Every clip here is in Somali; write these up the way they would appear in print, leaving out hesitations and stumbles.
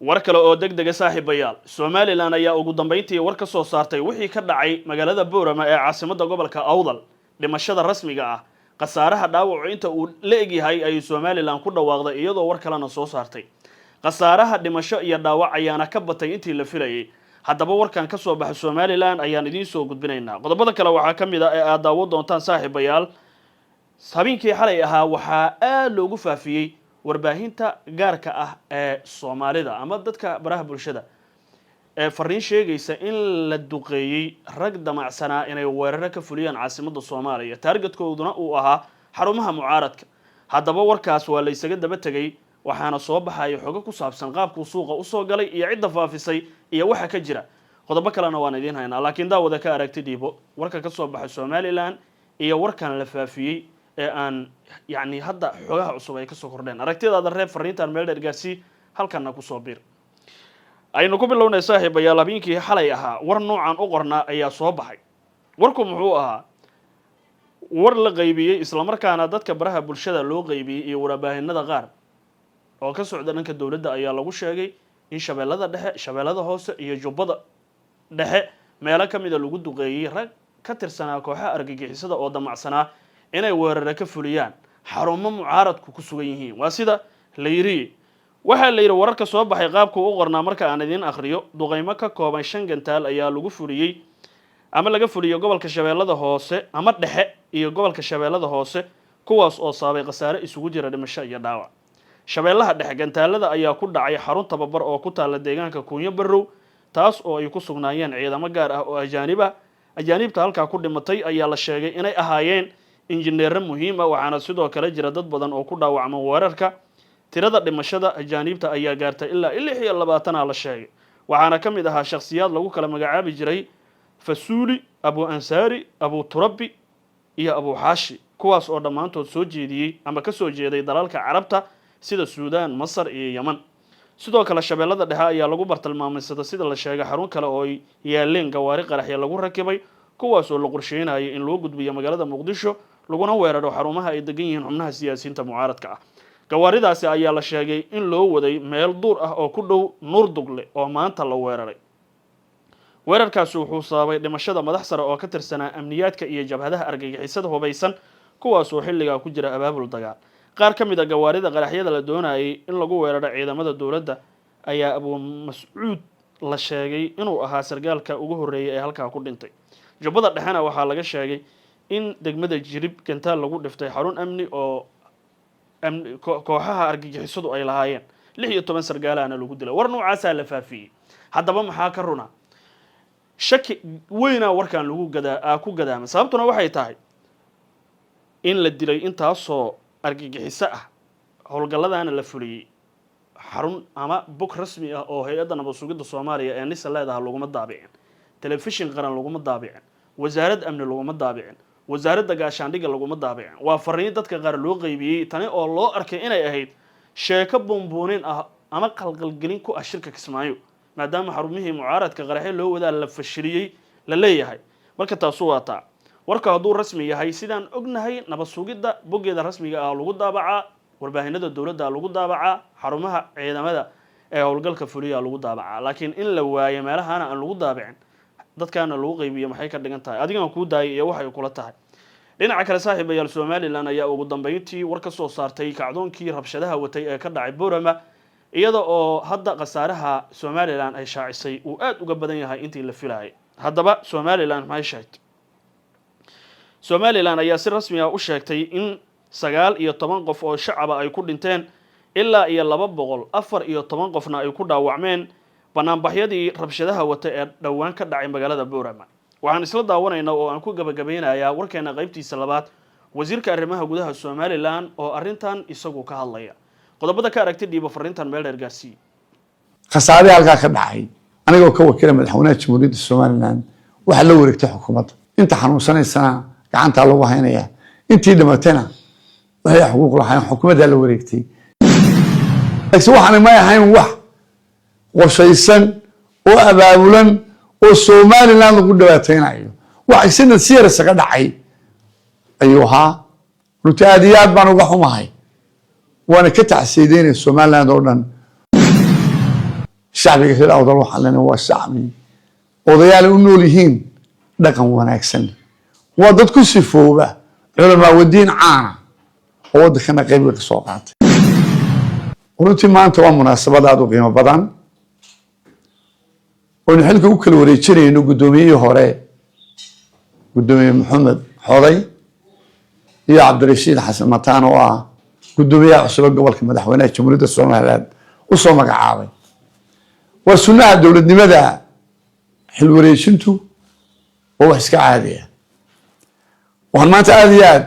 War kale oo deg dega, saaxiibayaal. Somaliland ayaa ugu dambeyntii war ka soo saartay wixii ka dhacay magaalada Boorama ee caasimadda gobolka Awdal. Dhimashada rasmiga ah, khasaaraha dhaawacu inta uu la egyahay ayay Somaliland ku dhawaaqday, iyadoo war kalena soo saartay. Khasaaraha dhimasho iyo dhaawac ayaana ka batay intii la filayay. Haddaba, warkan ka soo baxa Somaliland ayaan idiin soo gudbinaynaa. Qodobada kale waxaa ka mid ah ee aad daawo doontaan, saaxiibayaal, habeenkii xalay ahaa waxaa aada loogu faafiyey warbaahinta gaarka ah ee Soomaalida ama dadka baraha bulshada ee fariin sheegaysa in la duqeeyey rag damacsanaa inay weeraro ka fuliyaan caasimadda Soomaaliya, target-kooduna uu ahaa xarumaha mucaaradka. Haddaba, warkaas waa la ysaga daba tegay, waxaana soo baxaya xogo ku saabsan qaabkuu suuqa usoo galay iyo cidda faafisay iyo waxa ka jira. Qodobo kalena waan idiin haynaa, laakiin daawada, ka aragti dhiibo warka ka soo baxa Somaliland iyo warkan la faafiyey ee aan yacni hadda xogaha cusub ay kasoo kordheen. Aragtidaada reeb, fariintan meel dheer gaarsii, halkanna kusoo bir. Aynu ku bilownay, saaxiibayaal. Habeenkii xalay ahaa war noocan u qornaa ayaa soo baxay. Warku muxuu ahaa? War la qaybiyey, islamarkaana dadka baraha bulshada loo qaybiyey iyo warbaahinada qaar oo ka socda dhanka dowladda ayaa lagu sheegay in Shabeellada Dhexe, Shabeellada Hoose iyo Jubbada Dhexe meelo ka mida lagu duqeeyey rag ka tirsanaa kooxaha argagixisada oo damacsanaa inay weerare ka fuliyaan xarumo mucaaradku ku sugan yihiin. Waa sida la yidhi. Waxaa la yidhi wararka soo baxay qaabku u qornaa marka aan idiin akhriyo: duqeymo ka kooban shan gantaal ayaa lagu fuliyey ama laga fuliyey gobolka Shabeellada Hoose ama Dhexe iyo gobolka Shabeellada Hoose, kuwaas oo sababay khasaare isugu jira dhimasho iyo dhaawac. Shabeellaha Dhexe, gantaalada ayaa ku dhacay xarun tababar oo ku taalla deegaanka Kuunyo Barrow, taas oo ay ku sugnaayeen ciidamo gaar ah oo ajaanib ah. Ajaaniibta halkaa ku dhimatay ayaa la sheegay inay ahaayeen injineero muhiim ah, waxaana sidoo kale jira dad badan oo ku dhaawacma weerarka. Tirada dhimashada ajaaniibta ayaa gaartay ilaa 26 a la sheegay, waxaana ka mid ahaa shakhsiyaad lagu kala magacaabi jiray Fasuuli, Abu Ansaari, Abu Turabi iyo Abu Xaashi, kuwaas oo dhammaantood soo jeediyey ama ka soo jeeday dalalka Carabta sida Suudaan, Masar iyo Yeman. Sidoo kale, Shabeellada Dhexe ayaa lagu bartilmaameysada, sida la sheegay, xarun kale oo ay yaaleen gawaari qaraxya lagu rakibay, kuwaas oo la qorsheynayay in loo gudbiyo magaalada Muqdisho, laguna weeraro xarumaha ay degan yihiin xubnaha siyaasiyiinta mucaaradka ah. Gawaaridaasi ayaa la sheegay in loo waday meel duur ah oo ku dhow Nuurdugle oo maanta la weeraray. Weerarkaasi wuxuu sababay dhimashada madax sare oo ka tirsanaa amniyaadka iyo jabhadaha argagixisada hubaysan, kuwaasoo xilligaa ku jira abaabul dagaal. Qaar ka mid a gawaarida qaraxyada la doonayay in lagu weeraro ciidamada dowladda ayaa Abu Mascuud la sheegay inuu ahaa sargaalka ugu horreeyay ee halkaa ku dhintay. Jubbada Dhexena waxaa laga sheegay in degmada Jirib gantaal lagu dhiftay xarun amni oo kooxaha argagixisadu ay lahaayeen, 16 sargaalahana lagu dilay. War noocaasaa la faafiyey. Haddaba, maxaa ka runa? Shaki weynaa warkan lagu gadaa ku gadaama. Sababtuna waxay tahay in la dilay intaasoo argagixiso ah, howlgalladaana la fuliyey, xarun ama bog rasmi ah oo hay-adda nabad sugidda Soomaaliya ee NISA leedaha laguma daabicin, telefishin qaran laguma daabicin, wasaarad amni laguma daabicin, wasaaradda gaashaandhigga laguma daabicin. Waa fariin dadka qaar loo qeybiyey tani oo loo arkay inay ahayd sheeko buunbuunin ah ama qalqalgelin ku ah shirka Kismaayo, maadaama xarumihii mucaaradka qaraxyo loo wadaa la fashiliyey la leeyahay. Marka taasu waa taa. Warka hadduu rasmi yahay, sidaan ognahay, nabad sugidda boggeeda rasmiga ah lagu daabacaa, warbaahinada dowladda lagu daabacaa, xarumaha ciidamada ee howlgalka fuliya lagu daabacaa. Laakiin in la waayo meelahana aan lagu daabicin, dadkaana lagu qaybiyo, maxay ka dhigan tahay? Adigan kuu daayay iyo waxay kula tahay. Dhinaca kale, saaxiibayaal, Somaliland ayaa ugu dambeyntii war ka soo saartay kacdoonkii rabshadaha watay ee ka dhacay Borama, iyada oo hadda khasaaraha Somaliland ay shaacisay uu aada uga badan yahay intii la filayay. Haddaba, Somaliland maxay sheegtay? Somaliland ayaa si rasmi ah u sheegtay in 19 qof oo shacaba ay ku dhinteen, ilaa iyo 214 qofna ay ku dhaawacmeen banaanbaxyadii rabshadaha wata ee dhowaan ka dhacay magaalada Boorama. Waxaan isla daawanaynaa oo aan ku gabagabeynayaa warkeena qaybtiisa labaad wasiirka arrimaha gudaha Somaliland oo arrintan isagu ka hadlaya. Qodobada ka aragti dhiiba, fariintan meel dheer gaarsiiye. Khasaarihii halkaa ka dhacay, anigoo ka wakiila madaxweynaha Jamhuuriyadda Somaliland, waxaa la wareegtay xukuumadda. Inta xanuunsanaysana gacantaa lagu haynayaa, intii dhimatayna waxay xuquuq lahayn xukuumaddaa la wareegtay. Laakiin waxaana may ahayn wax qorshaysan oo abaabulan oo Somaliland lagu dhibaataynayo. Wax isina si yar isaga dhacay ayuu ahaa. Runtii aad iyo aad baan uga xumahay, waana ka tacsiideynaya Somaliland oo dhan. Shacbiga reer Awdal waxaan leenahay waa shacbi odayaal u nool yihiin, dhaqan wanaagsan, waa dad ku sifooba culamaa wadiin caana oo waddankana qayb ka soo qaatay. Runtii maanta waa munaasabad aada u qiimo badan oynu xilka u kala wareejinayno guddoomiyihii hore, guddoomiye Maxamed Xoday, iyo Cabdirashiid Xasan Mataan oo ah guddoomiyaha cusube gobolka madaxweynaha Jamhuuriyadda Somaliland u soo magacaabay. Waa sunnaha dowladnimada, xil wareejintu waa wax iska caadiya. Waxaan maanta aada iyo aad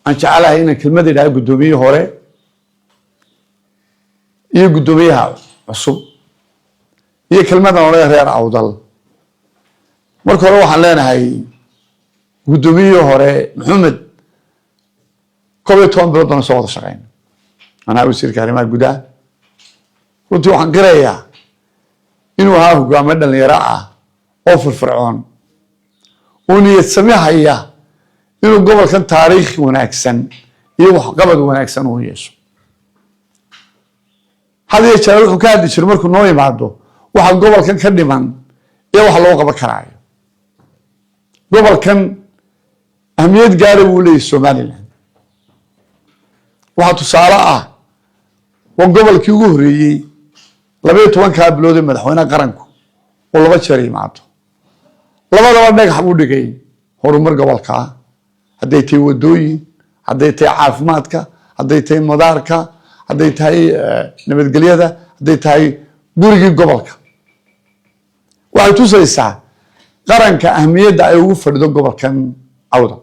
aan jecelahay inaan kelmad idhaha guddoomiyihii hore iyo guddoomiyaha cusub iyo kelmadan odhaya reer Awdal. Marka hore waxaan leenahay guddoomiyihii hore Maxamed, 11 bilood baan soo wada shaqeyn anaa wasiirka arrimaha gudaha. Runtii waxaan qirayaa inuu ahaa hogaamo dhalinyaro ah oo firfircoon oo niyad sami haya inuu gobolkan taariikh wanaagsan iyo waxqabad wanaagsan uu yeesho. Had iyo jeer wuxuu ka hadli jiray markuu noo yimaado waxa gobolkan ka dhiman iyo waxa loo qaban karaayo. Gobolkan ahmiyad gaara buu leeyahy Somaliland. Waxaa tusaale ah, waa gobolkii ugu horreeyey 12-kaa bilood ee madaxweyneha qaranku oo laba jeer yimaado, labadaba dhagax buu dhigay horumar gobolkaa, hadday tahay wadooyin, hadday tahay caafimaadka, hadday tahay madaarka, hadday tahay nabadgelyada, hadday tahay gurigii gobolka. Waxay tusaysaa qaranka ahmiyadda ay ugu fadhido gobolkan Awdal.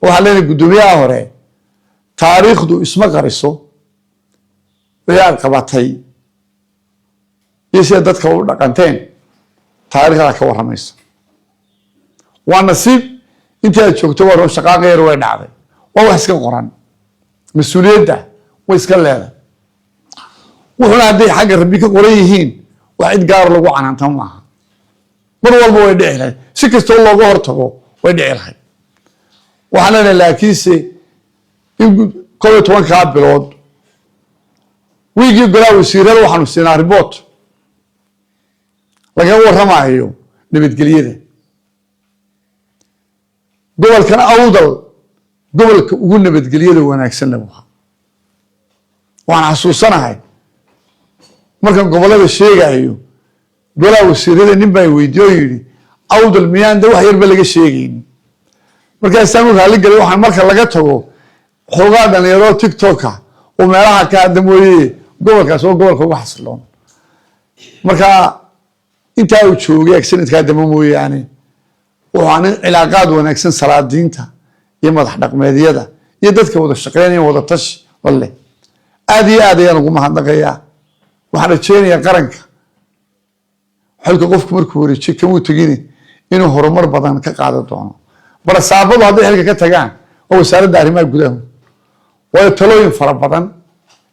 Waxaa leenahay guddoomiyaha hore, taariikhdu isma qariso. Wixii aad qabatay iyo sida dadka u dhaqanteen taariikhdaa ka warramaysa. Waa nasiib intii aad joogto, waa shaqaaqa yar way dhacday, waa wax iska qoran, mas-uuliyadda way iska leedahay. Wuxuuna hadday xagga Rabbi ka qoran yihiin, wax cid gaar lagu canaanta maaha. Mar walba way dhici lahayd, si kastoo looga hortago way dhici lahayd. Waxaan leenahay laakiinse in 11-kaa bilood wiigii golaha wasiirada waxaanu siinaa report lagaga warramayo nabadgelyada gobolkan Awdal. Gobolka ugu nabadgelyada wanaagsanna buu ahaa. Waxaan xasuusanahay markaan gobollada sheegayo golaha wasiirada, nin baa weydiye oo yidhi, "Awdal miyaan de wax yarba laga sheegayn?" Markaasaan u raalli galay. Waxaan marka laga tago xoogaa dhalinyaro TikToka oo meelaha ka hadda mooye, gobolkaas oo gobolka uga xasiloon. Marka intaa uu joogay accidentkaa dambe mooyaane, wuxuu nin cilaaqaad wanaagsan salaadiinta iyo madax dhaqmeedyada iyo dadka wada shaqeynaya, wada tashi leh. Aad iyo aad ayaan ugu mahadnaqayaa. Waxaan rajeynayaa qaranka xilka qofku markuu wareejiyo kamuu tegini inuu horumar badan ka qaadan doono. Barasaabadu hadday xilka ka tagaan oo wasaaradda arrimaha gudaha, waayo talooyin fara badan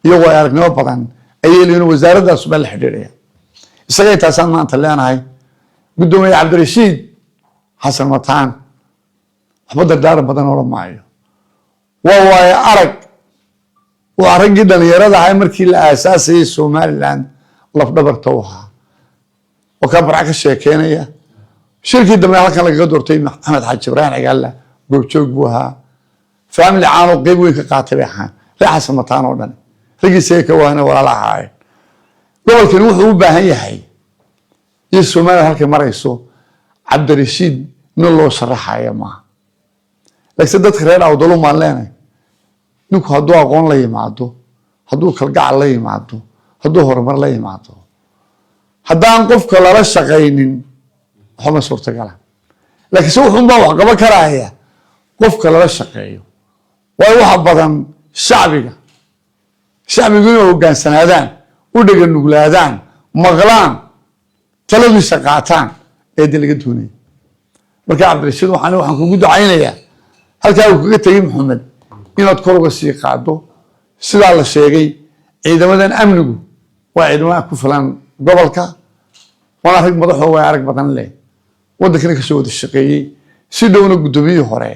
iyo waayo aragnimo badan ayay leeyihin, wasaaraddaas baa la xidhiidhaya isaga. Intaasaan maanta leenahay. Guddoomiye Cabdirashiid Xasan Mataan waxba dardaaran badan odhan maayo. Waa waayo arag, waa raggii dhalinyarada ahay markii la aasaasayay Somaliland lafdhabarta u ahaa oo kaa barca ka sheekeynaya. Shirkii dambe halkan lagaga doortay Maxamed Xaaji Ibraahim Cigaalla goobjoog buu ahaa. Family caanoo qeyb weyn ka qaatay bay ahaan reer Xasan Mataan oo dhan, raggiisaga ka waana walaala ahaayeen. Gobolkani wuxuu u baahan yahay iyo Somaliland halkay marayso, Cabdirashiid nin loo sharaxaya maaha. Laakiinse dadka reer Awdalo maan leenahay, ninku hadduu aqoon la yimaado, hadduu kalgacal la yimaado, hadduu horumar la yimaado, haddaan qofka lala shaqaynin waxba ma suurtagala. Laakiinse wuxuunbaa wax qaban karaya qofka lala shaqeeyo. Waayo waxa badan shacbiga, shacbigu inay hogaansanaadaan, u dhega nuglaadaan, maqlaan, taladiisa qaataan ee de laga doonaya. Marka Cabdirashiid waxaan kugu ducaynayaa halkaa uu kaga tegay Maxamed inaad kor uga sii qaado. Sidaa la sheegay, ciidamadan amnigu waa ciidamada ku filan gobolka, waana rag madaxoo waa arag badan leh, waddankana kasoo wada shaqeeyey, si dhowna guddoomiyihii hore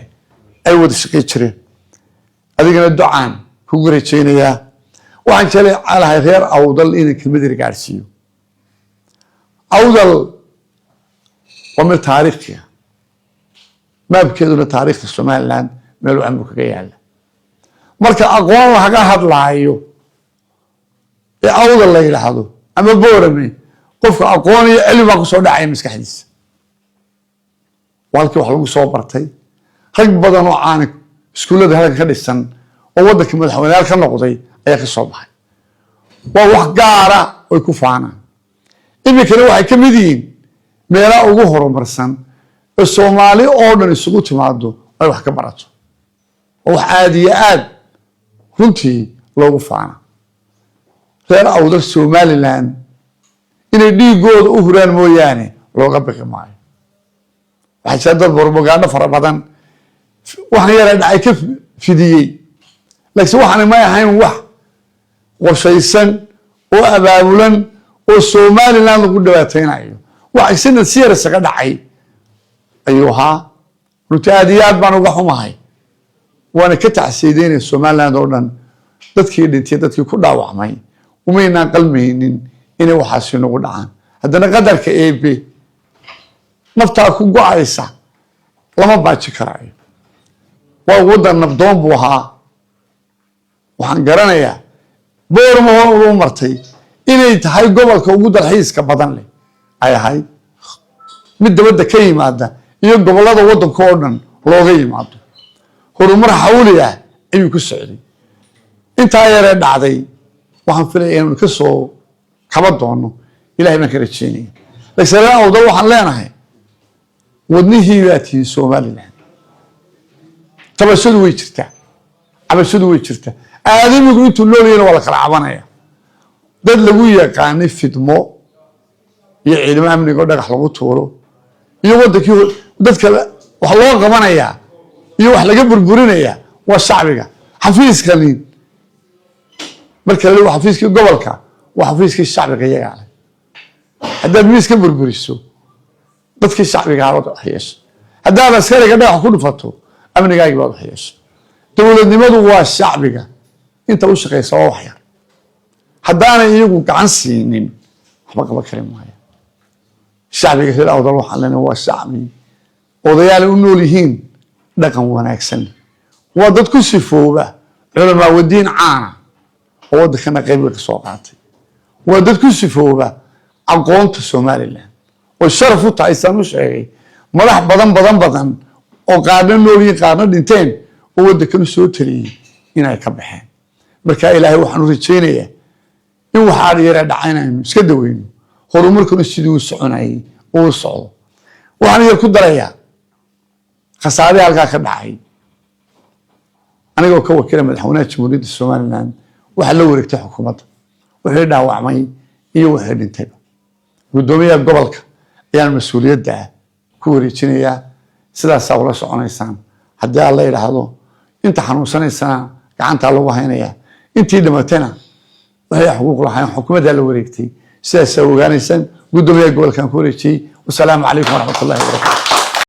ay wada shaqey jireen. Adigana ducaan kugu rajaynayaa. Waxaan jeclahay reer Awdal inaan kelmad yar gaadhsiiyo. Awdal waa meel taariikhiya, maabkeeduna taariikhda Somaliland meel wacan buu kaga yaala. Marka aqoon laga hadlaayo ee Awdal la yidhaahdo ama Boorame, qofka aqoon iyo cilmi baa kusoo dhacaya maskaxdiisa. Waa halkii wax lagu soo bartay. Rag badan oo caani iskuullada halkan ka dhisan oo waddanka madaxweyneyaal ka noqday ayaa ka soo baxay. Waa wax gaara oy ku faanaan. Iminkana waxay ka mid yihiin meelaha ugu horumarsan ee Soomaali oo dhan isugu timaado ay wax ka barato, oo wax aada iyo aad runtii loogu faana. Reer Awdal Somaliland inay dhiigooda u huraan mooyaane looga bixi maayo. Waxaa jira dad propaganda fara badan waxaan yara dhacay ka fidiyey, laakiin waxaana may ahayn wax qorshaysan oo abaabulan oo Somaliland lagu dhibaateynayo. Wax isina si yar isaga dhacay ayuu ahaa. Runtii aad iyo aad baan uga xumahay, waana ka tacsiideynaya Somaliland oo dhan dadkii dhintay, dadkii ku dhaawacmay. Umaynaan qalmaynin inay waxaasi nagu dhacaan. Haddana qadarka Eebe naftaa ku go-aysa lama baaji karaayo. Waa waddan nabdoon buu ahaa. Waxaan garanayaa Boorama hor ugu martay inay tahay gobolka ugu dalxiiska badan leh ay ahayd, mid dabadda ka yimaada iyo gobollada waddanka oo dhan looga yimaado. Horumar xawli ah ayuu ku socday. Intaa yaree dhacday waxaan filaya inaynu ka soo kaba doono, Ilahay baan ka rajeynaya. Laakiin reer Awdal waxaan leenahay, wadnihii baa tihiin Somaliland. Tabashadu way jirtaa, cabashadu way jirtaa. Aadamigu intuu noolyahna waa la kala cabanaya. Dad lagu yaqaanay fidmo iyo ciidamo amniga oo dhagax lagu tuuro iyo waddankii dadka wax loo qabanayaa iyo wax laga burburinayaa waa shacbiga. Xafiiskani marka la waa xafiiskii gobolka, waa xafiiskii shacbiga iyagaa leh. Haddaad miis ka burburiso, dadkii shacbiga baad wax yeesho. Haddaad askariga dhagax ku dhufato, amnigaagii baad wax yeesho. Dowladnimadu waa shacbiga. Inta u shaqeysa waa wax yar. Haddaanay iyagu gacan siinin, waxba qaban kari maayo. Shacbiga reer Awdal waxaan leenahay, waa shacbi odayaal u nool yihiin, dhaqan wanaagsan, waa dad ku sifooba culamaa wadiin caana oo waddankana qayb ka soo qaatay, waa dad ku sifooba aqoonta Somaliland oo sharaf u tahay. Saan u sheegay, madax badan badan badan oo qaarna nool yihiin, qaarna dhinteen oo waddankan u soo taliyey inay ka baxeen. Marka Ilaahay waxaan u rajaynayaa in waxaa yara dhaca inaynu iska daweyno, horumarkuna sidii u soconayay uu socdo. Waxaan yar ku darayaa khasaarihii halkaa ka dhacay. Anigoo ka wakiila madaxweynaha Jamhuuriyadda Somaliland waxaa la wareegtay xukuumadda wixii dhaawacmay iyo wixii dhintayba. Guddoomiyaha gobolka ayaan mas-uuliyadda ku wareejinayaa. Sidaasaa ula soconaysaan haddii Alla yidhaahdo. Inta xanuunsanaysana gacantaa lagu haynayaa, intii dhimatayna waxay xuquuq lahayn xukuumaddaa la wareegtay. Sidaasaa ogaanaysaan. Guddoomiyaha gobolkan ku wareejiyey. Wasalaamu calaykum waraxmatullahi wabarakatu.